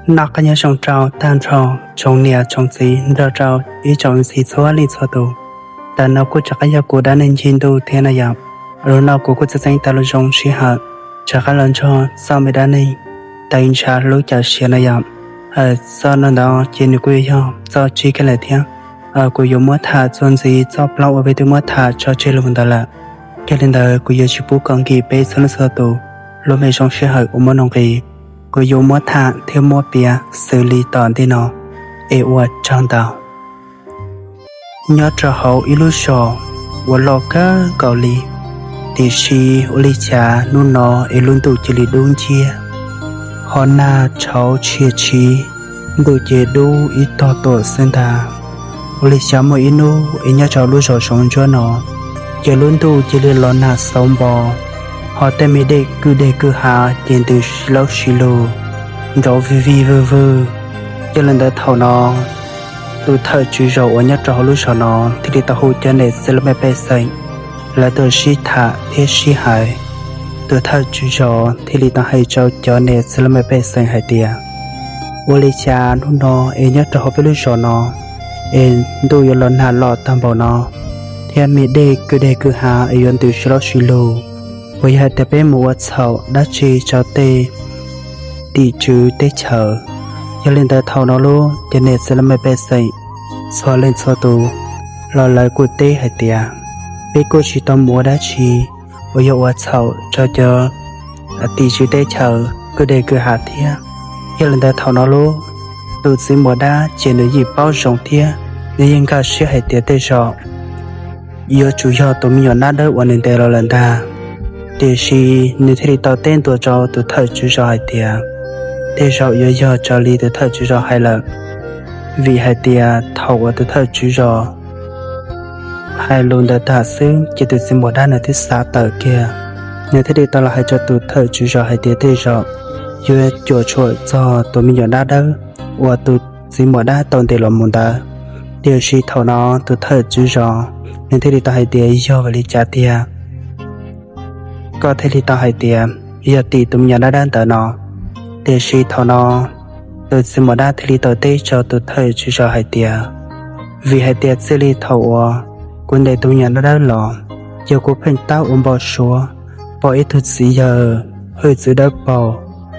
Noj qab nyob zoo rau tag nrho tsoom niam tsoom txiv nrog rau ib tsoom ntxhi txhua leej txhua tus. Ntawm no kuj rov qab yog kuv Dab Neeg Ncig Ntuj thiab no yom. Lub no kuv kuj txeeb txeeb tas lus zoo sij hawm rov qab los nrog txoj me dab neeg Tawv Ntshav Hlub Cawm Siav no yom. Txoj no ntawd ces nws kuj yuav yog txoj tsib kiag lawm thiab. Kuv yuav muab tham txuas ntxiv txoj plaub uas peb twb muab tham tso tseg los ntawd lawm. Yog li ntawd kuv yuav tsis pub kom nkim peb txhua leej txhua tus lub me zoo sij hawm uas muaj nuj nqis. Kuv yuav muab tham thiab muab piav xws li tom ntej no, es ua tsaug ntau. Nyob rau hauv ib lub zos uas loj kawg nkaus li, tiam sis ua li cas hnub no es lub ntuj cia li dub nciab, ho nag tshauv tshia tshiv, ntuj ces dub ib tog tuam xwb ntag. Ua li cas muaj ib hnub es nyob rau lub zos Zoov Ntsuab no, ces lub ntuj cia li los nag xauv npo, ho tej me dej kwj deg kwj ha ces ntws si laub si lug, nrov vig vig vwg vwg. Yog li ntawd thaum no, tus thawj tswv zos uas nyob rau hauv lub zos no thiaj li tau hu cov niam txiv laj mej pej xeem lawv tuaj sib tham thiab sib hais. Tus thawj tswv zos thiaj li tau hais rau cov niam txiv laj mej pej xeem hais tias, ua li cas hnub no es nyob rau hauv peb lub zos no es ntuj yuav los nag loj tag npaum no, thiab me dej kwj deg kwj ha es yuav ntws si laub si lug, puas yog hais tias peb mus ua txhaum dab tsi rau tej tim tswv teb chaws? Yog li ntawd thaum no lub cov niam txiv laj mej pej xeem txhua leej txhua tus los lawv kuj teb hais tias, peb kuj tsis tau mus ua dab tsi uas yog ua txhaum rau cov tim tswv teb chaws kwj deg kwj ha thiab. Yog li ntawd thaum no lub tus txiv muam dab ces nws yeej paub zoo thiab nws yeej nkag siab hais tias tej zaum yuav tsum yog tus me nyuam dab dawb uas nws ntes los lawm ntag. Tiam sis nws thiaj li tau teb ntua rau tus thawj tswv zos hais tias, tej zaum yuav yog raws li tus thawj tswv zos hais lawm, vim hais tias thaum uas tus thawj tswv zos hais lus ntawd tag xwb ces tus txiv muam dab nws twb xav tawm kiag. Nws thiaj li tau los hais rau tus thawj tswv zos hais tias tej zaum yuav cuam tshuam txog tus me nyuam dab dawb uas tus txiv muam dab tau ntes los mus ntawd. Tiam sis thaum no tus thawj tswv zos nws thiaj li tau hais tias, yog vim li cas tiag koj thiaj li tau hais tias yog tim tus me nyuam dab dawb ntawd no? Tiam sis thaum no tus txiv muam dab thiaj li tau teb rau tus thawj tswv zos hais tias, vim hais tias txij li thaum uas kuv ntes tus me nyuam dab dawb los, ces kuv pheej tab ua npau suav pom ib tug txiv yawg hwj txwv dawb paug,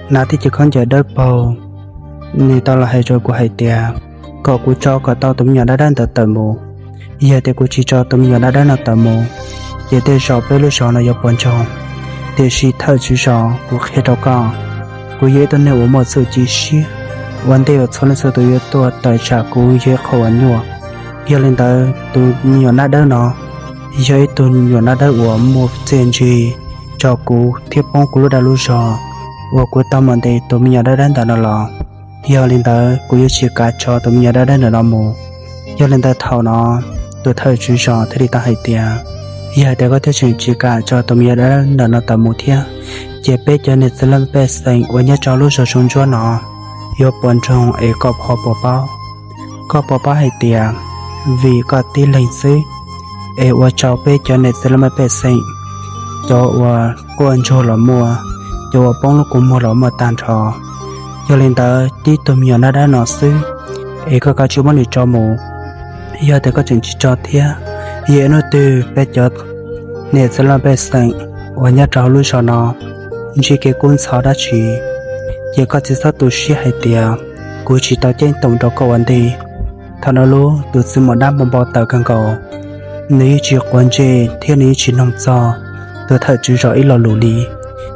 hnav tib co khaub ncaws dawb paug, nws tau los hais rau kuv hais tias kom kuv tso kom tau tus me nyuam dab dawb ntawd tawm mus. Yog tias kuv tsis tso tus me nyuam dab dawb no tawm mus, ces tej zaum peb lub zos no yuav puas ntsoog. Tiam sis thawj tswv zos, kuv qhia rau koj, kuv yog ib tug neeg uas muaj txuj ci siab, ua ntej uas txhua leej txhua tus yuav tuaj tawm tsam kuv yog ib qho uas nyuaj. Yog li ntawd tus me nyuam dab dawb no yog ib tug me nyuam dab dawb uas muaj txiaj ntsig rau kuv thiab poob kuv lub dag lub zog uas kuv tau mus ntes tus me nyuam dab dawb ntawm no los. Yog li ntawd kuv yuav tsis kam tso tus me nyuam dab dawb ntawm no mus. Yog li ntawd thaum no tus thawj tswv zos thiaj li tau hais tias, yog hais tias koj thiaj tseem tsis kam tso tus me nyuam dab dawb ntawm no tawm mus thiab, ces peb cov niam txiv laj mej pej xeem uas nyob rau lub zos Zoov Ntsuab no yuav puas ntsoog es koj ho puas paub. Koj puas paub hais tias vim koj tib leeg xwb es ua rau peb cov niam txiv laj mej pej xeem, cov uas quaj ntsuag los muaj, cov uas poob lub kua muag los muaj tag nrho. Yog li ntawd tib tug me nyuam dab dawb no xwb es koj kav tsij muab nws tso mus. Yog tias koj tseem tsis tso thiab, yog ib hnub twg peb cov niam txiv laj mej pej xeem uas nyob rau hauv lub zos no ntsib kev kub ntxhov dab tsi, ces koj tsis txhob tu siab hais tias kuv tsis tau ceeb toom rau koj ua ntej. Thaum no lub tus txiv muam dab npau npau taws kawg nkaus, nws yeej tsis quav ntsej thiab nws yeej tsis mloog txog tus thawj tswv zos ib lo lus li.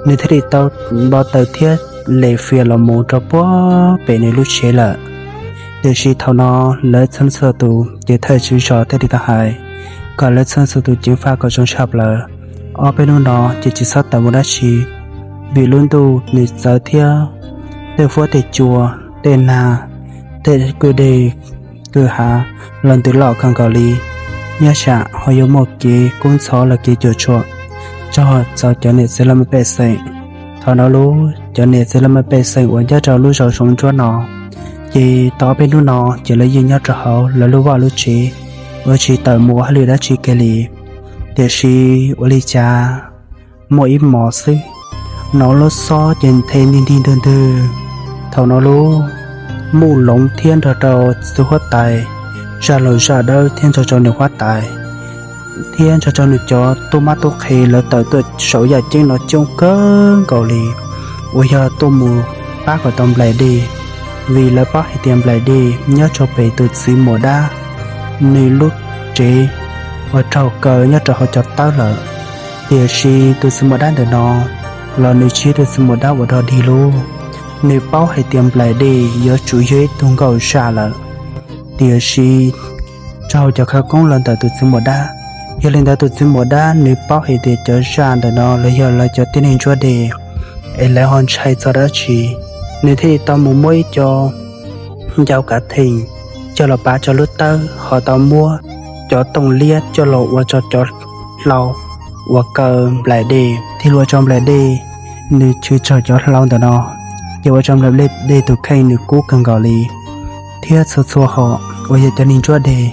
Nws thiaj li tau npau taws thiab lem fias los mus rau puag pem nws lub tsev lawm. Tiam sis thaum no lawv txhua txhua tus ces thawj tswv zos thiaj li tau hais kom lawv txhua txhua tus ceev faj kom zoo tshaj plaws. Ob peb hnub no ces tsis txhob tawm mus dab tsi, vim lub ntuj nws txawv thiab tej huab tej cua, tej nag, tej kwj deg kwj ha los ntws loj kawg nkaus li. Nyob tsam ho yuav muaj kev kub ntxhov los kev cuam tshuam txog rau cov niam txiv laj mej pej xeem. Thaum no lub cov niam txiv laj mej pej xeem uas nyob rau lub zos Zoov Ntsuab no, ces tau ob peb hnub no ces lawv yeej nyob rau hauv lawv lub vaj lub tsev uas tsis tawm mus ua hauj lwm dab tsi kiag li. Tiam sis ua li cas muaj ib hmos xwb, hnov lub xob ces nthe ntig ntig ntwg ntwg. Thaum no lub Muj Loov thiab nrog rau txiv huab tais zaj laug zaj dawb thiab nrog rau nws huab tais thiab nrog rau nws cov tub mab tub qhe lawv tawm tuaj saum yaj ceeb no coob kawg nkaus li, uas yog tuaj mus pab kom tau Nplaim Dej, vim lawv paub hais tias Nplaim Dej nyob rau pem tus txiv muam dab nws lub tsev uas raug kaw nyob rau hauv cov tawb lawm. Tiam sis tus txiv muam dab ntawm no los nws tsis yog tus txiv muam dab uas dog dig lub, nws paub hais tias Nplaim Dej yuav tsum yog ib tug nkauj zaj lawm, tiam sis raug cov khawv koob los ntawm tus txiv muam dab. Yog li ntawd tus txiv muam dab nws paub hais tias cov zaj ntawm no los yog lawv cov tib neeg ntsuab dej es lawv ho ntshai txog dab tsi, nws thiaj li tau mus muab ib co ncau kav theem coj los pav rau lub tawb, ho tau muab cov tooj liab coj los ua rau cov hlau uas kaw Nplaim Dej, thiaj li ua rau Nplaim Dej nws chwv raug cov hlau ntawm no, ces ua rau Nplaim Dej tus kheej nws kub kawg nkaus li. Thiab txhua txhua hom uas yog cov neeg ntsuab dej,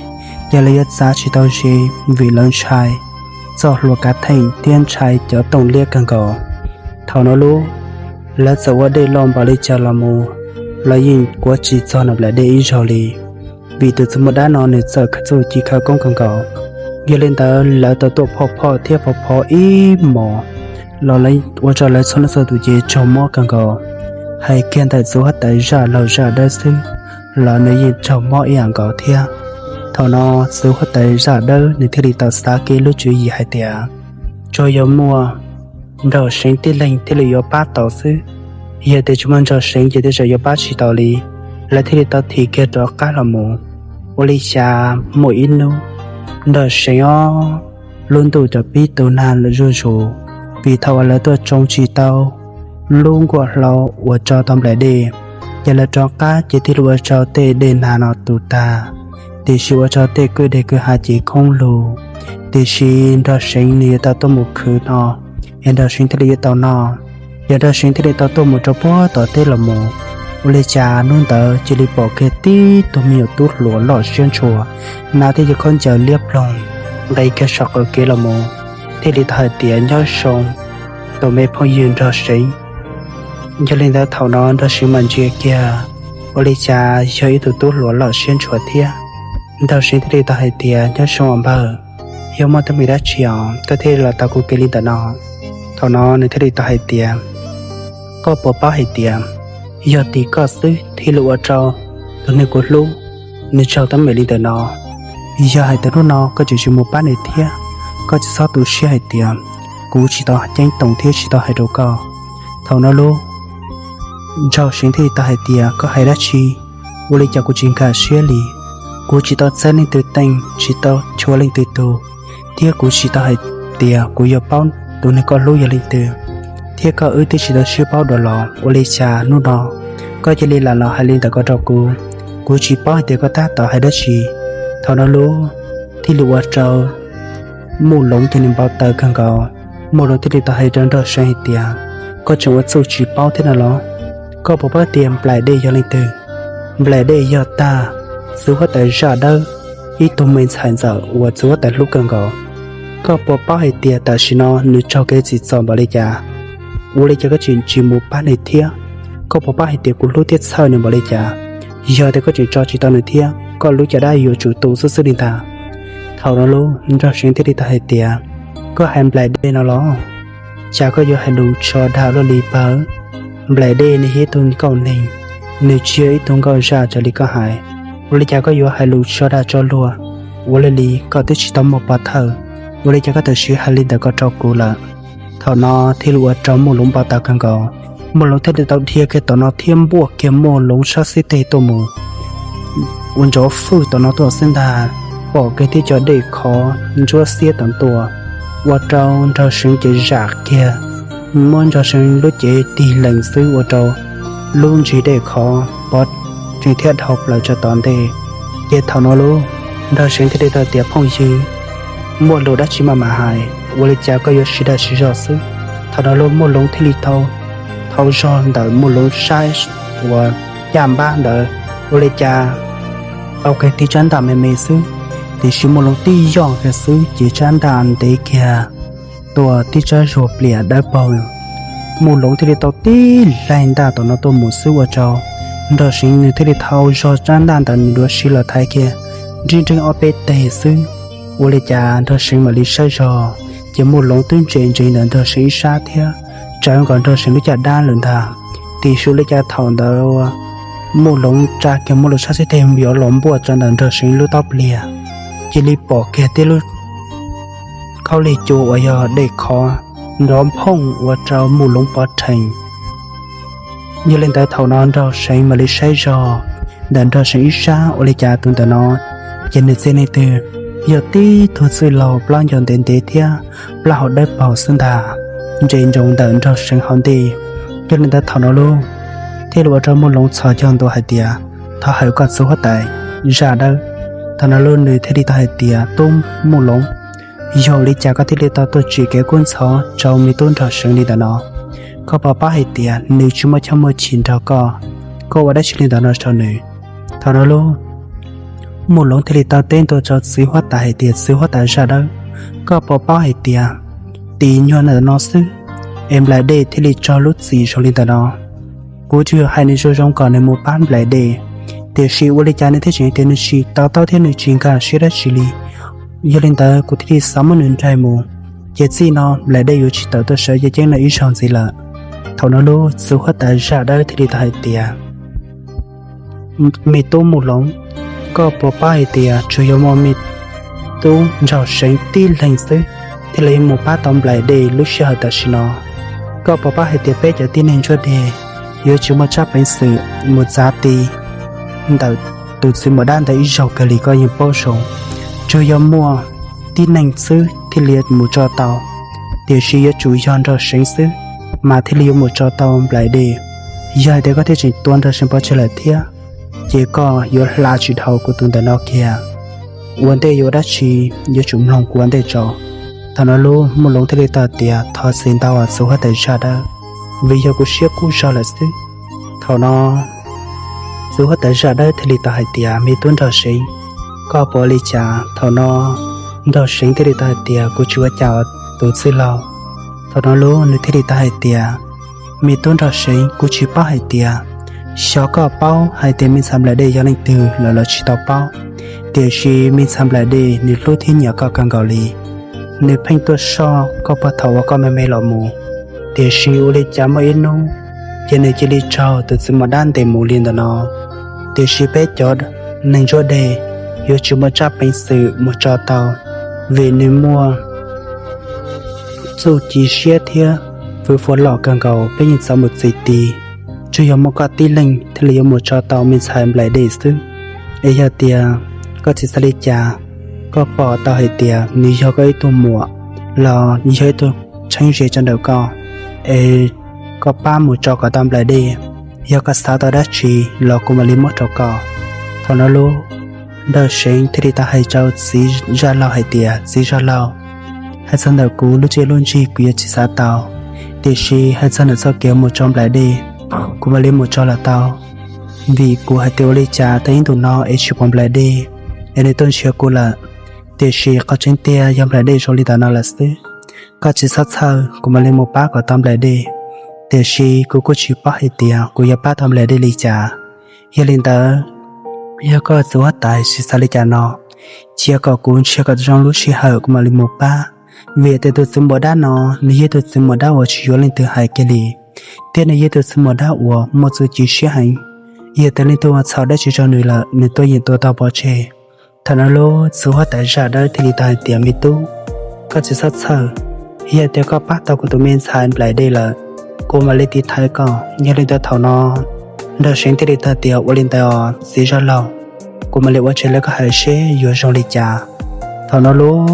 ces lawv yuav txav tsis tau ze, vim lawv ntshai txoj hlua kav theem thiab ntshai cov tooj liab kawg nkaus. Thaum no lub, lawv txawm ua dej loj npaum li cas los mus, lawv yeej kuav tsis txog Nplaim Dej ib zaug li, vim tus txiv muam dab no nws txawj txuj ci khawv koob kawg nkaus. Yog li ntawd lawv tau tuaj phoj phoj thiab phov phov ib hmos los ua rau lawv txhua leej txhua tus ces raug mob kawg nkaus. Hais kiag ntawm txiv huab tais zaj laug zaj dawb xwb los nws yeej raug mob ib yam nkaus thiab. Thaum no txiv huab tais zaj dawb nws thiaj li tau xav kiag lub tswv yim hais tias, tsuas yog muaj Nraug Seev tib leeg thiaj li yuav pab tau xwb. Yog tias tsis muaj Nraug Seev ces tej zaum yuav pab tsis tau li. Lawv thiaj li tau thim kiag rov qab los mus. Ua li cas muaj ib hnub, Nraug Seev ob lub ntuj cov pib tu nag lawm zuj zus, vim thaum uas lawv tuaj tsoo tsis tau lub nkuaj hlau uas tso tau Nplaim Dej, ces lawv rov qab ces thiaj li ua rau tej dej nag no tu tag, tiam sis ua rau tej kwj deg kwj ha ces khoob lug. Tiam sis Nraug Seev nws yuav tau tuaj mus khwv no, es Nraug Seev thiaj li yuav tau noj. Ces Nraug Seev thiaj li tau tuaj mus rau puag tom teb los mus. Ua li cas hnub ntawd cia li pom kiag tib tug me nyuam tub hluas loj siab ntshua, hnav tib co khaub ncaws liab ploog, nqis kiag saum qaum kev los mus, thiaj li tau hais tias, nyob zoo, tus me phooj ywg Nraug Seev. Yog li ntawd thaum no Nraug Seev mam ntsia kiag, ua li cas yog ib tug tub hluas loj siab ntshua thiab. Nraug Seev thiaj li tau hais tias, nyob zoo os npawg, yog muaj teeb meem dab tsi os koj thiaj li los tau kuv kev li ntawm no? Thaum no nws thiaj li tau hais tias, koj puas paub hais tias yog tim koj xwb thiaj li ua rau tus neeg kuv hlub nws raug teeb meem li ntawm no? Yog hais tias hnub no koj tseem tsis mus pab nws thiab, koj tsis txhob tu siab hais tias kuv tsis tau ceeb toom thiab tsis tau hais rau koj. Thaum no lub, Nraug Seev thiaj li tau hais tias, koj hais dab tsi? Ua li cas kuv tsis nkag siab li? Kuv tsis tau txeeb leej twg teej, tsis tau chua leej twg tug, thiab kuv tsis tau hais tias kuv yuav paub tus neeg koj hlub yog leej twg, thiab koj wb twb tsis tau sib paub dua los ua li cas hnub no koj cia li lam los hais li ntawm ko rau kuv? Kuv tsis paub hais tias koj tab tom hais dab tsi. Thaum no lub, thiaj li ua rau Muj Loov ces nws npau taws kawg nkaus. Muj Loov thiaj li tau hais rau Nraug Seev hais tias, koj tseem ua txuj tsis paub thiab no los? Koj puas paub tias Nplaim Dej yog leej twg? Nplaim Dej yog tag txiv huab tais zaj dawb, ib tug me ntxhais ntxawm uas txiv huab tais hlub kawg nkaus. Koj puas paub hais tias tam sim no nws raug kev tsim txom npaum li cas? Ua li cas koj tseem tsis mus pab nws thiab? Koj puas paub hais tias kuv hlub thiab txhawj nws npaum li cas? Yog tias koj tseem tso tsis tau nws thiab, koj lub caj dab yuav tsum tu xwb xwb li ntag. Thaum no lub, Nraug Seev thiaj li tau hais tias, koj hais Nplaim Dej no los? Cas koj yuav hais lus tso dag luaj li npawg? Nplaim Dej nws yog ib tug nkauj neeg, nws tsis yog ib tug nkauj zaj raws li koj hais. Ua li cas koj yuav hais lus tso dag tso luag? Ua li li koj twb tsis tau muaj pov thawj, ua li cas koj tam sim hais li ntawm ko rau kuv lawm? Thaum no thiaj li ua rau Muj Loov npau taws kawg nkaus. Muj Loov thiaj li tau dhia kiag tom no thiab npuaj kiag Muj Loov sab xib teg tuaj mus ua ntsov fwj tom no tuaj xwb ntag. Pom kiag tib co dej khov ntsuab xiab tom tuaj, ua rau Nraug Seev ces zam kiag, muab Nraug Seev lub cev tig lees xwb ua rau lub ntsig dej khov pov tsees thiab dhau plaws rau tom ntej. Ces thaum no lub, Nraug Seev thiaj li tau tias, phooj ywg, muaj lus dab tsi maj mam hais, ua li cas koj yuav siv dag siv zog xwb? Thaum no lub Muj Loov thiaj li tau thau zog ntawm Muj Loov sab uas caj npab ntawd, ua li cas tau kiag tib tsab ntaj me me xwb, tiam sis Muj Loov tib yoj kiag xwb ces tsab ntaj ntev kiag tuaj tib tsab zuag pliam dawb paug. Muj Loov thiaj li tau tib laig ntaj tom no tuaj mus xwb ua rau Nrog Seev nws thiaj li thau zog rab ntaj ntawm nws duav siv los thaiv kiag nrib nreeb ob peb teg xwb. Ua li cas Nrog Seev mam li saib zog, ces Muj Loov twb ntse ntsees ntawm Nrog Seev ib sab thiab tsawv nkaus Nrog Seev lub caj dab lawm ntag. Tiam sis ua li cas thaum ntawd Muj Loov tsa kiag Muj Loov sab xib teg yuav los npuaj rau ntawm Nrog Seev lub taub pliag, cia li pom kiag tib lub khaub lig cua uas yog dej khov nrov phooj ua rau Muj Loov pov rhees. Yog li ntawd thaum no Nrog Seev mam li saib zog ntawm Nrog Seev ib sab, ua li cas tus ntawm no ces nws txij neej twg yog tib tug txwj laug plaub nco ntev ntev thiab plaub hau dawb paug xwb ntag, ntsia ntsoov ntawm Nrog Seev hauv ntej. Yog li ntawd thaum no lauj, thiaj li ua rau Muj Loov txhos caug ntua hais tias, thov hawm koj txiv huab tais zaj dawb. Thaum no lauj nws thiaj li tau hais tias, tub Muj Loov, yog li cas koj thiaj li tau tuaj tsim kev kub ntxhov rau me tub Nrog Seev li ntawm no? Koj puas paub hais tias nws tsis muaj chaw muaj chim nrog koj, koj ua dab tsi li ntawm no rau nws? Thaum no lauj, Muj Loov thiaj li tau teb ntua rau txiv huab tais hais tias, txiv huab tais zaj dawb, koj puas paub hais tias tim nyuag ntawm no xwb es nplaim dej thiaj li raug lub txim zoo li ntawm no? Kuv tsuas yog hais nws zoo zoo kom nws mus pab nplaim dej, tiam sis ua li cas nws thiaj tseem tias nws tsis to taub thiab nws tsis nkag siab dab tsi li. Yog li ntawd kuv thiaj li xav muab nws nrhav mus, ces txij no nplaim dej yuav tsis tawm tuaj sawv ceev ceeb no ib zaug ntxiv lawm. Thaum no lauj, txiv huab tais zaj dawb thiaj li tau hais tias, me tub Muj Loov, koj puas paub hais tias tsuas yog muaj me tub Nrog Seev tib leeg xwb thiaj li yuav mus pab tau nplaim dej lub sij hawm tam sim no? Koj puas paub hais tias peb cov tib neeg ntsuab deg yuav tsis muaj tsab peev xwm mus txav ti ntawm tus txiv muam dab ntawd ib zaug kawg li, koj yeej paub zoo. Tsuas yog muaj tib neeg xwb thiaj li mus tso tau, tiam sis yuav tsum yog Nrog Seev xwb mas thiaj li yuav mus tso tau nplaim dej. Yog hais tias koj thiaj tseem tua Nrog Seev pov tseg lawm thiab, ces koj yuav hla tsis dhau kuv tus ntawm no kiag. Ua ntej yuav ua dab tsi, yuav tsum mloog kuv ua ntej tso. Thaum no lauj, Muj Loov thiaj li tau tias, thov txim ntau txiv huab tais zaj dawb, vim yog kuv siab kub zog lawm xwb. Thaum no txiv huab tais zaj dawb thiaj li tau hais tias, me tub Nrog Seev, koj puas ua li cas? Thaum no Nrog Seev thiaj li tau hais tias, kuv tsis ua cas tus txwj laug. Thaum no lauj, nws thiaj li tau hais tias, me tub Nrog Seev, kuv tsis paub hais tias xyov koj paub hais tias me ntxhais nplaim dej yog leej twg los los tsis tau paub, tiam sis me ntxhais nplaim dej nws hlub thiab nyiam koj kawg nkaus li. Nws pheej tuaj soj koj puag thaum uas koj me me los mus, tiam sis ua li cas muaj ib hnub ces nws cia li raug tus txiv muam dab ntes mus li ntawm no. Tiam sis peb cov neeg ntsuab deg yuav tsis muaj tsab peev xwm mus tso tau, vim nws muaj txuj ci siab thiab fwv fua loj kawg nkaus, peb yeej txav mus txim ti. Tsuas yog muaj koj tib leeg thiaj li yuav mus tso tau me ntxhais nplaim dej xwb. Es yog tias koj tsis xav li cas, koj pom tau hais tias nws yog koj ib tug muam los yog ib tug txheeb ze rau ntawm koj, es koj pab mus tso kom tau nplaim dej. Yog koj xav tau dab tsi los kuv mam li muab rau koj. Thaum no lauj, Nrog Seev thiaj li tau hais rau txiv zaj laug hais tias, txiv zaj laug, hais txog ntawm kuv lub tsiaj lub ntsig kuv yuav tsis xav tau, tiam sis hais txog ntawm txoj kev mus tso nplaim dej, kuv mam li mus tso los tau, vim kuv hais tias ua li cas tau ib ntus no es tsis pom nplaim dej es nws tuaj nrhiav kuv lawm. Tiam sis qhov tseeb tiag yog nplaim dej zoo li ntawm no lawm xwb. Koj tsis txhob txhawj, kuv mam li mus pab kom tau nplaim dej. Tiam sis kuv kuj tsis paub hais tias kuv yuav pab tau nplaim dej li cas. Yog li ntawd, yog koj txiv huab tais tsis xav li cas no, cia kom kuv nrhiav kom zoo lub sij hawm kuv mam li mus pab. Vim tias tus txiv muam dab no, nws yog tus txiv muam dab uas tsis yuav leej twg hais kiag li, thiab nws yog tus txiv muam dab uas muaj txuj ci siab heev. Yog tias leej twg ua txhaum dab tsi rau nws lawm, nws tuaj yeem tua tau pov tseg. Thaum no lauj, txiv huab tais zaj dawb thiaj li tau hais tias, me tub, koj tsis txhob txhawj. Yog tias koj pab tau kuv tus me ntxhais nplaim dej lawm, kuv mam li tiv thaiv koj. Yog li ntawd thaum no, Nrog Seev thiaj li tau tias, ua li ntawd os txiv zaj laug, kuv mam li ua tsaug li koj hais seb yuav zoo li cas. Thaum no lauj,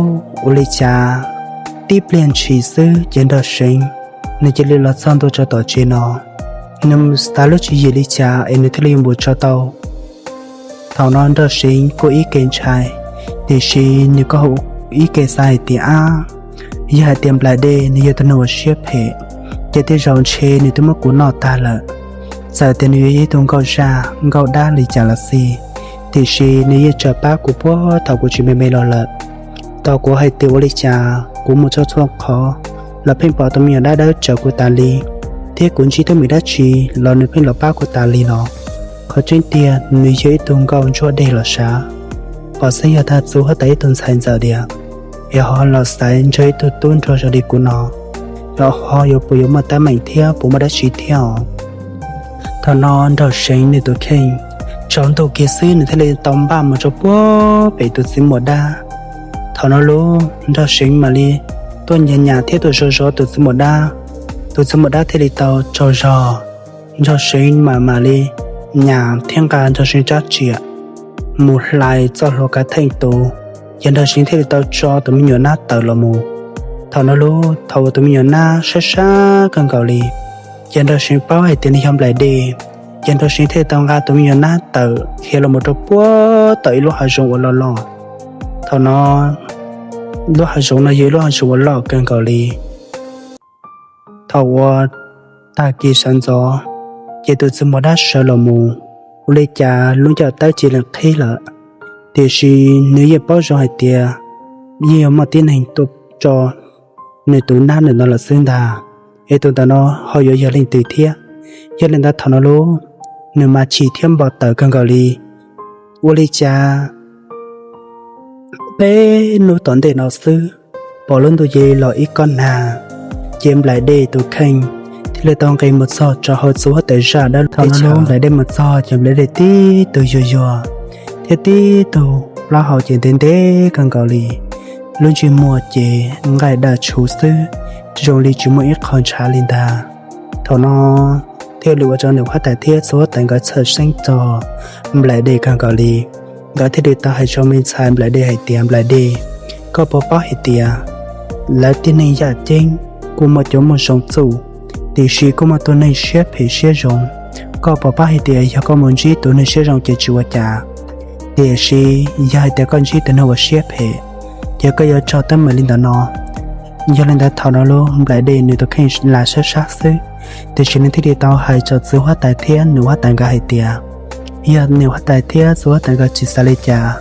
ua li cas tib pliag ntshis xwb ces Nrog Seev nws cia li los txog ntua rau tom tsev no. Nws xav lub tswv yim li cas es nws thiaj li yuav mus tso tau. Thaum no Nrog Seev kuj ib ke ntshai, tiam sis nws kuj ib ke xav hais tias, ab, yog hais tias nplaim dej nws yog tus neeg uas siab phem, ces tej zaum ntshe nws twb muab kuv noj tag lawm. Txawm tias nws yuav yog ib tug nkauj zaj nkauj dab li cas los xij, tiam sis nws yeej tau pab kuv puag thaum kuv tsis me me los lawm. Thaum kuv hais tias ua li cas kuv mus txhua txhua qhov los pheej pom tus me nyuam dab dawb raws kuv tas li, thiab kuv ntsib teeb meem dab tsi los nws pheej los pab kuv tas li no. Qhov tseeb tiag nws yog ib tug nkauj ntsuab deg los sav, pom xeeb yog tag txwv huab tais ib tug ntxhais ntxawm diam, es ho los xaiv nrog ib tug tub nrog zoo li kuv no, ho yuav puas yuav muaj teeb meem thiab puas muaj dab tsi thiab os. Thaum no Nraug Seev nws tus kheej tsaus ntuj kiag xwb nws thiaj li tau npaj mus rau puag pem tus txiv muam dab. Thaum no lub Nraug Seev mam li tuaj nyas nyas thiab tuaj zov zov tus txiv muam dab. Tus txiv muam dab thiaj li tau tsaug zog. Nraug Seev mam mam li nyas thiab nqa Nraug Seev rab riam mus hlais txoj hlua kav theej tus, ces Nraug Seev thiaj li tau tso tus me nyuam nab tawm los mus. Thaum no lub thaum uas tus me nyuam nab sab sab kawg nkaus li, ces Nraug Seev paub hais tias nws yog nplaim dej, ces Nraug Seev thiaj li tau nqa tus me nyuam nab tawm khiav los mus rau puag tom ib lub hav zoov uas loj loj. Thaum no lub hav zoov no yog ib lub hav zoov uas loj kawg nkaus li. Thaum uas tag kis sawv ntxov, ces tus txiv muam dab sawv los mus, ua li cas lub ncauj tawb cia li qhib lawm. Tiam sis nws yeej paub zoo hais tias yeej yuav muaj tib neeg tuaj tso nws tus nab ntawm no lawm xwb ntag, es tus ntawm no ho yuav yog leej twg thiab. Yog li ntawd thaum no lub nws mas chim thiab npau taws kawg nkaus li. Ua li cas peb hnub tom ntej no xwb, pom lub ntuj cia li los ib kob nag, ces nplaim dej tus kheej thiaj li tau nqis mus txog rau hauv txiv huab tais zaj dawb. Thaum no lub nplaim dej mus txog ces nplaim dej tib tug yuag yuag thiab tib tug plaub hau ces ntev ntev kawg nkaus li. Lub ntsej muag ces nqaij daj tshuv xwb, zoo li tsis muaj ib qho ntshav li ntag. Thaum no thiaj li ua rau nws huab tais thiab txiv huab tais nkawd txhawj xeeb txog nplaim dej kawg nkaus li. Nkawd thiaj li tau hais rau me ntxhais nplaim dej hais tias, Nplaim dej, koj puas paub hais tias lawv tib neeg yaj ceeb kuj muaj coob muaj zoo txuj, tiam sis kuj muaj tus neeg siab phem siab zoo. Koj puas paub hais tias yog koj mus ntsib tus neeg siab zoo ces tsis ua cas, tiam sis yog hais tias koj ntsib tus neeg uas siab phem, ces koj yuav raug teeb meem li ntawm no. Yog li ntawd thaum no lub nplaim dej nws tus kheej lam sab sab xwb, tiam sis nws thiaj li tau hais rau txiv huab tais thiab nws huab tais nkawd hais tias, yog nws huab tais thiab txiv huab tais nkawd tsis xav li cas,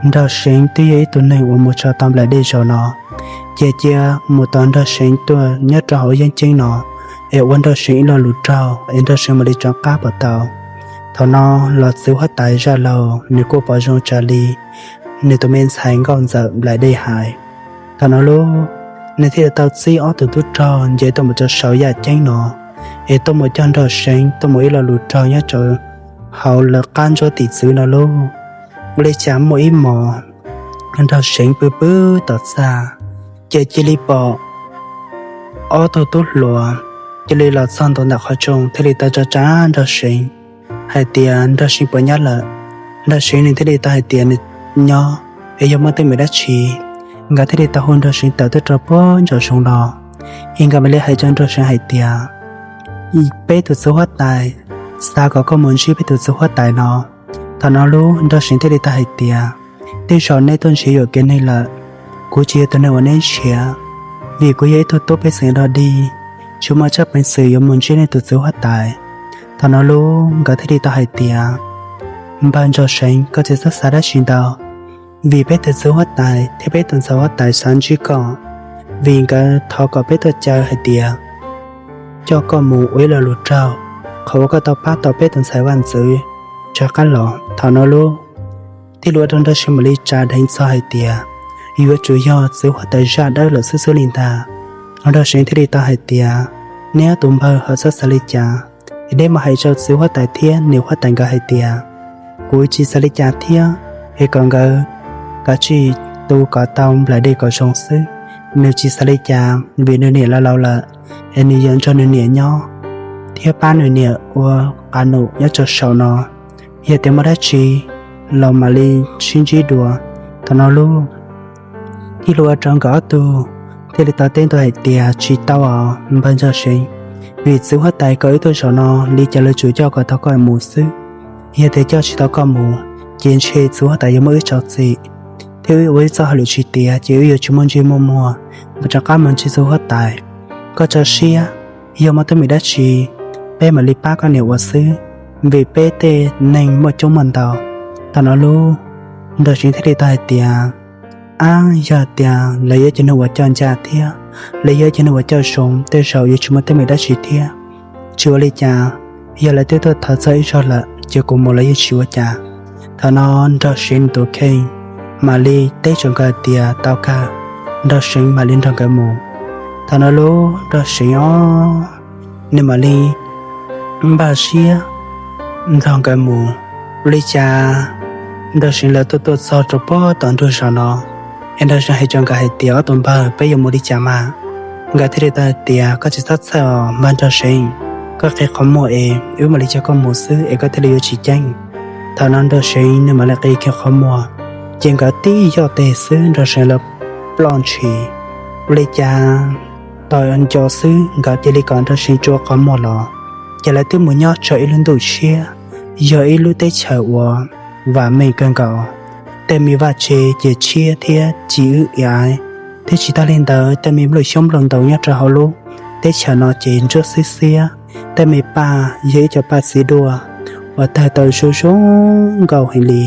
Nraug Seev twb yog ib tug neeg uas mus tso tau nplaim dej zaum no, ces cia mus tos Nraug Seev tuaj nyob rau hauv yeeb ceeb no, es ua Nraug Seev ib lo lus raug es Nraug Seev mam li rov qab pom tau. Thaum no los txiv huab tais zaj laug nws kuj pom zoo raws li nws tus me ntxhais nkauj ntxawm nplaim dej hais. Thaum no lub nws thiaj li tau txib ob tug tub rog nce tuaj mus rau saum yaj ceeb no, es tuaj mus coj Nraug Seev tuaj mus ib lo lus raug nyob rau hauv lawv qab ntsuab tim txwv no lauj. Ua li cas muaj ib hmos Nraug Seev pw pw tom txaj, ces cia li pom ob tug tub hluas cia li los txog ntua ntawm qhov rooj thiaj li tau tsa tsa Nraug Seev hais tias Nraug Seev puas nyob lawm. Nraug Seev nws thiaj li tau hais tias nws nyob, es yog muaj teeb meem dab tsi. Nkawd thiaj li tau hu Nraug Seev tawm tuaj rau puag nraum zoov no, es nkawd mam li hais rau Nraug Seev hais tias, peb tus txiv huab tais xav kom koj mus ntsib peb tus txiv huab tais no. Thaum no lub Nraug Seev thiaj li tau hais tias, tej zaum neb tuaj nrhiav yuam kev neeg lawm, kuv tsis yog tus neeg uas neb nrhiav, vim kuv yog ib tug tub pej xeem dog dig, tsis muaj tsab peev xwm yuav mus ntsib nej tus txiv huab tais. Thaum no lub nkawd thiaj li tau hais tias, npawg Nraug Seev, koj tsis txhob xav dab tsi ntau, vim peb tus txiv huab tais thiab peb tus ntxhais huab tais xav ntsib koj, vim nkawd thov kom peb tuaj caw hais tias coj koj mus ua ib lo lus raug, qhov uas koj tau pab tau peb tus ntxhais vaj ntxwv rov qab los. Thaum no lub thiaj li ua rau Nraug Seev mam li tsa dheev txog hais tias, yuav tsum yog txiv huab tais zaj dawb lawm xwb xwb li ntag. Nraug Seev thiaj li tau hais tias, neb ob tus npawg ho txhob xav li cas, es neb mus hais rau txiv huab tais thiab niam huab tais nkawd hais tias, kuv tsis xav li cas thiab, es kom nkawd kav tsij tu kom tau nplaim dej kom zoo xwb. Nws tsis xav li cas vim nws niam laus laus lawm, es nws yuav nrog nws niam nyob thiab pab nws niam ua qab num nyob rau saum no. Yog tias muaj dab tsi los mam li sib ntsib dua. Thaum no lub thiaj li ua rau nkawd ob tug thiaj li tau teb ntua hais tias, tsis tau os npawg Nraug Seev, vim txiv huab tais kom wb tuaj zaum no li cas los yuav tsum coj kom tau koj mus xwb. Yog tias coj tsis tau koj mus, ces ntshe txiv huab tais yuav muab wb rau txim, thiab wb ua ib txoj hauj lwm tsis tiav ces wb yuav tsis muaj ntsej muaj muag mus rov qab mus ntsib txiv huab tais. Koj tso siab, yog muaj teeb meem dab tsi, peb mam li pab koj niam ua xwb, vim peb tej neeg muaj coob muaj ntau. Thaum no lub Nraug Seev thiaj li tau hais tias, ab, yog tias lawv yog cov neeg uas coj ncaj thiab lawv yog cov neeg uas coj zoo, tej zaum yuav tsis muaj teeb meem dab tsi thiab. Tsis ua li cas, yog lawv twb tuaj thov txog ib zaug lawm ces kuv mus los yeej tsis ua cas. Thaum no Nraug Seev tus kheej mam li teb rau nkawd tias tau kawg, Nraug Seev mam li nrog nkawd mus. Thaum no lub Nraug Seev os, nws mam li npaj siab nrog nkawd mus. Ua li cas Nraug Seev lawv tuaj tuaj txog rau pem tom nruab zos no, es Nraug Seev hais rau nkawd hais tias, ob tug npawg, peb yuav mus li cas mas? Nkawd thiaj li tau hais tias, koj tsis txhob txhawj os npawg Nraug Seev, koj qhia qhov muag es wb mam li coj koj mus xwb es koj thiaj li yuav tsis ceeb. Thaum no Nraug Seev nws mam li qhia kiag qhov muag, ces nkawd tib yoj tes xwb Nraug Seev lawv ploj ntshis. Ua li cas tos nco xwb nkawd cia li kom Nraug Seev rua qhov muag los, ces lawv twb mus nyob rau ib lub ntuj tshiab, yog ib lub teb chaws uas vam meej kawg nkaus. Tej me vaj tse ces tshiab thiab ci wb iaiv, thiab tsis tag li ntawd tej me nplooj xyoob nplooj ntoo nyob rau hauv lub teb chaws no ces ntsuab xiab xiab. Tej me paj yog ib co paj txiv duaj uas tawg tau zoo zoo nkauj heev li.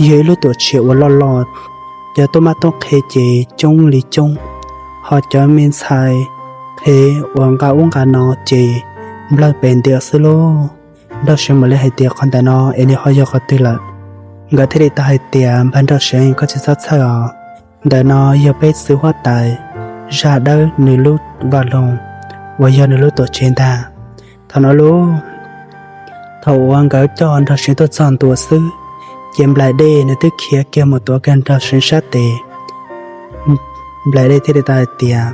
Yog ib lub tuam tsev uas loj loj, cov tub mab tub qhe ces coob li coob, ho cov me ntxhais qhev uas nqa ub nqa no ces nplawg pes ntiag xwb lauj. Nraug Seev mam li hais tias, qhov ntawm no es nws ho yog qhov twg lawm? Nkawd thiaj li tau hais tias, npawg Nraug Seev, koj tsis txhob txhawj os, ntawm no yog peb txiv huab tais Zaj Dawb nws lub vaj loog uas yog nws lub tuam tsev ntag. Thaum no lauj, thaum uas nkawd coj Nraug Seev tuaj txog ntua xwb, ces Nplaim Dej nws twb khiav kiag mus tuav kiag Nraug Seev sab tes. Nplaim Dej thiaj li tau hais tias,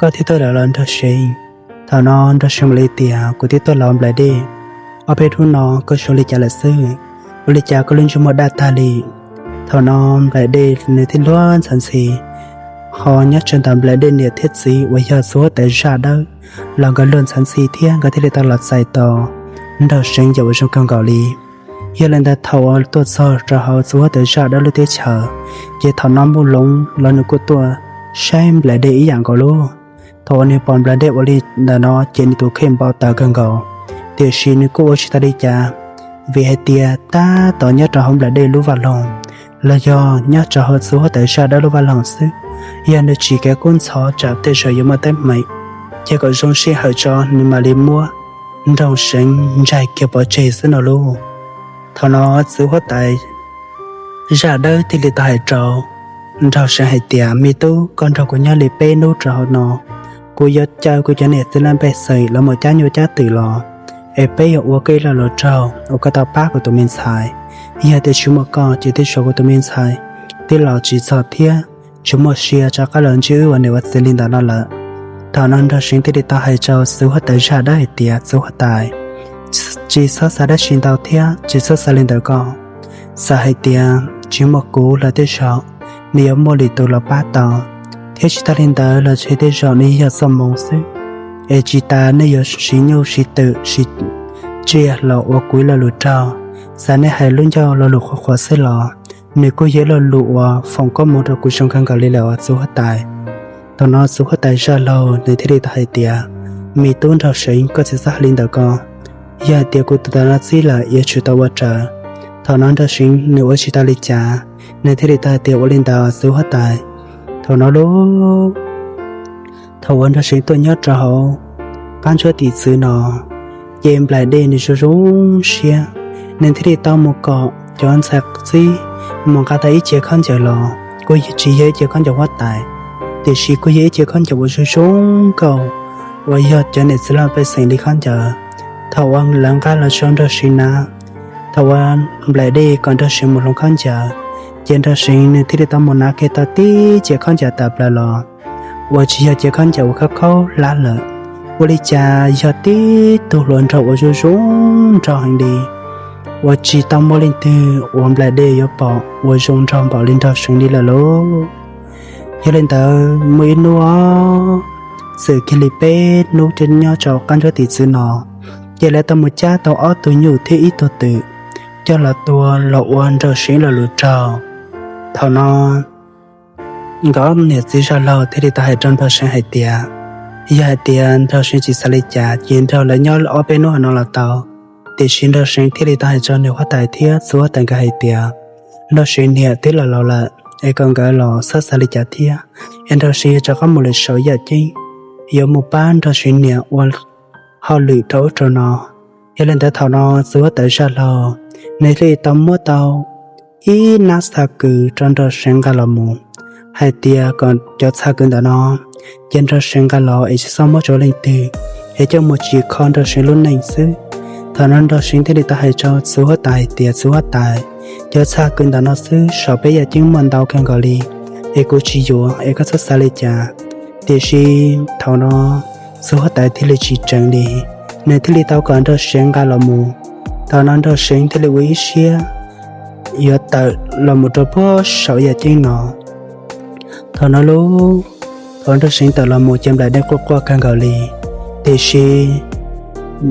koj thiaj tuaj lawm los Nraug Seev? Thaum no Nraug Seev mam li tias, kuv twb tuaj los Nplaim Dej, ob peb hnub no koj zoo li cas lawm xwb? Ua li cas koj lub ntsej muag daj tag li? Thaum no Nplaim Dej nws thiaj luag ntxhi ntxhi, ho nyob tsawg ntawm Nplaim Dej niam thiab txiv uas yog txiv huab tais Zaj Dawb los nkawd luag ntxhi ntxhi thiab nkawd thiaj li tau los txais tos Nraug Seev yam uas zoo kawg nkaus li. Yog li ntawd thaum uas tuaj txog rau hauv txiv huab tais Zaj Dawb lub teb chaws, ces thaum no Muj Loov los nws kuj tuaj saib Nplaim Dej ib yam nkaus lauj. Thaum uas nws pom Nplaim Dej ua li ntawm no ces nws tus kheej npau taws kawg nkaus, tiam sis nws kuj ua tsis tau li cas, vim hais tias tab tom nyob rau hauv Nplaim Dej lub vaj loog los yog nyob rau hauv txiv huab tais Zaj Dawb lub vaj loog xwb. Yog nws tsim kev kub ntxhov tsam tej zaum yuav muaj teeb meem, ces kom zoo sij hawm tso nws mam li muab Nraug Seev ntsaig kiag pov tseg xwb no lauj. Thaum no txiv huab tais Zaj Dawb thiaj li tau hais rau Nraug Seev hais tias, me tub, koj nrog kuv nyob li peb hnub rau hauv no, kuv yuav caw kuv cov niam txiv laj mej xeem los mus cab nyuj cab twm los, es peb yuav ua koj ib lo lus raug uas koj tau pab kuv tus me ntxhais. Yog tias tsis muaj koj ces tej zaum kuv tus me ntxhais twb los tsis txog thiab tsis muaj sia rov qab los ntsib wb ua niam ua txiv li ntawm no lawm. Thaum no Nraug Seev thiaj li tau hais rau txiv huab tais Zaj Dawb hais tias, txiv huab tais, tsis txhob xav dab tsi ntau thiab tsis txhob xav li ntawm ko. Xav hais tias tsis muaj kuv los tej zaum nws yuav muaj lwm tus los pab tau, thiab tsis tag li ntawd los tsam tej zaum nws yog txoj moo xwb, es tsis tas nej yuav siv nyuj siv twm siv tsiaj los ua kuv ib lo lus raug. Txawm nej hais lub ncauj lo lus qhuav qhuav xwb los nws kuj yog ib lo lus uas foom koob hmoov rau kuv zoo kawg nkaus li lawm os txiv huab tais. Thaum no txiv huab tais Zaj Laug nws thiaj li tau hais tias, me tub Nraug Seev, koj tsis txhob hais li ntawm ko. Yog hais tias kuv tus ntawm no txib lawm yuav tsum tau ua raws. Thaum no Nraug Seev nws ua tsis tau li cas, nws thiaj li tau hais tias, ua li ntawd txiv huab tais. Thaum no lauj, thaum uas Nraug Seev tuaj nyob rau hauv qab ntsuab tim txwv no, ces Nplaim Dej nws zoo zoo siab, nws thiaj li tau mus kom cov ntxhais txib mus nqa tau ib ce khaub ncaws los. Kuj tsis yog ib ce khaub ncaws huab tais, tiam sis kuj yog ib ce khaub ncaws uas zoo zoo nkauj, uas yog cov niam txiv laj mej xeem li khaub ncaws. Thaum uas lawv nqa los rau Nraug Seev na, thaum uas Nplaim Dej kom Nraug Seev mus hloov khaub ncaws, ces Nraug Seev nws thiaj li tau mus hnav kiag tau tib ce khaub ncaws tawm plaws los, uas tsis yog ce khaub ncaws uas khaub khaub hlab lawm. Ua li cas yog tib tug hluas nraug uas zoo zoo nraug heev li, uas tsis tau muaj leej twg uas Nplaim Dej yuav pom uas zoo nraug npaum li Nraug Seev li lawm lauj. Yog li ntawd muaj ib hnub, txawm kiag li peb hnub nyob rau qab ntsuab tim txwv no, ces lawv tau mus cab tau ob tug nyuj thiab ib tug twm coj los tua los ua Nraug Seev lo lus raug. Thaum no nkawd niam txiv Zaj Laug thiaj li tau hais rau Nraug Seev hais tias, yog hais tias Nraug Seev tsis xav li cas ces nrog lawv nyob ob peb hnub no los tau. Tiam sis Nraug Seev thiaj li tau hais rau nws huab tais thiab txiv huab tais nkawd hais tias, Nraug Seev niam twb los laus lawm, es kom nkawd los txhob xav li cas thiab, es Nraug Seev yuav rov qab mus lawm saum yaj ceeb, yuav mus pab Nraug Seev niam ua hauj lwm rau ub rau no, Yog li ntawd thaum no txiv huab tais zaj laug nws thiaj li tau muab tau ib nab txha kws rau nraug seev nqa los mus, hais tias kom cov txha kws ntawm no ces nraug seev nqa los es tsis txhob muab rau leej twg, es coj mus tsim kho nraug seev lub neej xwb. Thaum no nraug seev thiaj li tau hais rau txiv huab tais hais tias, txiv huab tais, cov txha kws ntawm no xwb saum peb yaj ceeb muaj ntau kawg nkaus li, es kuv tsis yuav es koj txhob xav li cas. Tiam sis thaum no txiv huab tais thiaj li tsis tseev li, nws thiaj li tau kom nraug seev nqa los mus. Thaum no nraug seev thiaj li ua ib siab yuav tawm los mus rau puag saum yaj ceeb no. Thaum no lub, thaum nraug seev tawm los mus ces nplaim dej quaj quaj kawg nkaus li, tiam sis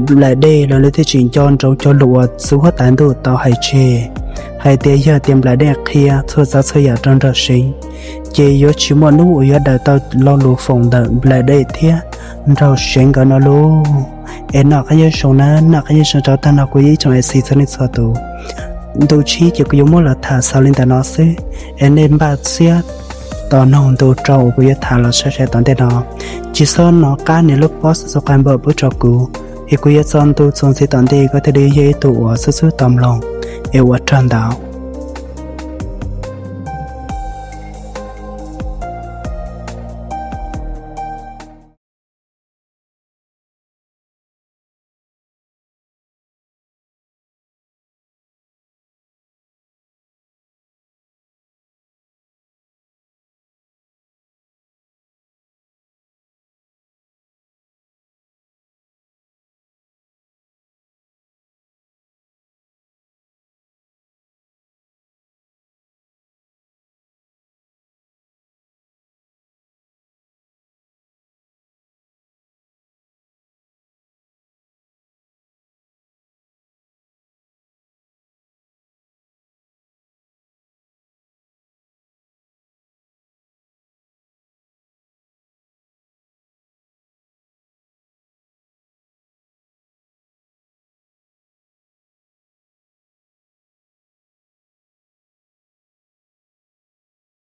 nplaim dej los nws thiaj tsis nco ntsoov cov lus uas txiv huab tais ntuj tau hais tseg, hais tias yog tias nplaim dej qhia txhua txav txhua yam rau nraug seev, ces yuav tsis muaj hnub uas yuav daws tau lo lus foom ntawm nplaim dej thiab nraug seev nkawd no lauj. Es noj qab nyob zoo na, noj qab nyob zoo rau tag nrho kuv ib tsoom F C txhua leej txhua tus. Ntu tsib ces kuv yuav muab los tham xaus li ntawm no xwb, es nej npaj siab tos mloog ntu rau uas kuv yuav tham los sai sai tom ntej no. Tsis txhob nov qab nias lub pob subscribe pub rau kuv, es kuv yuav txo ntu txuas ntxiv tom ntej koj thiaj li yog ib tug uas xub xub tau mloog. Es ua tsaug ntau.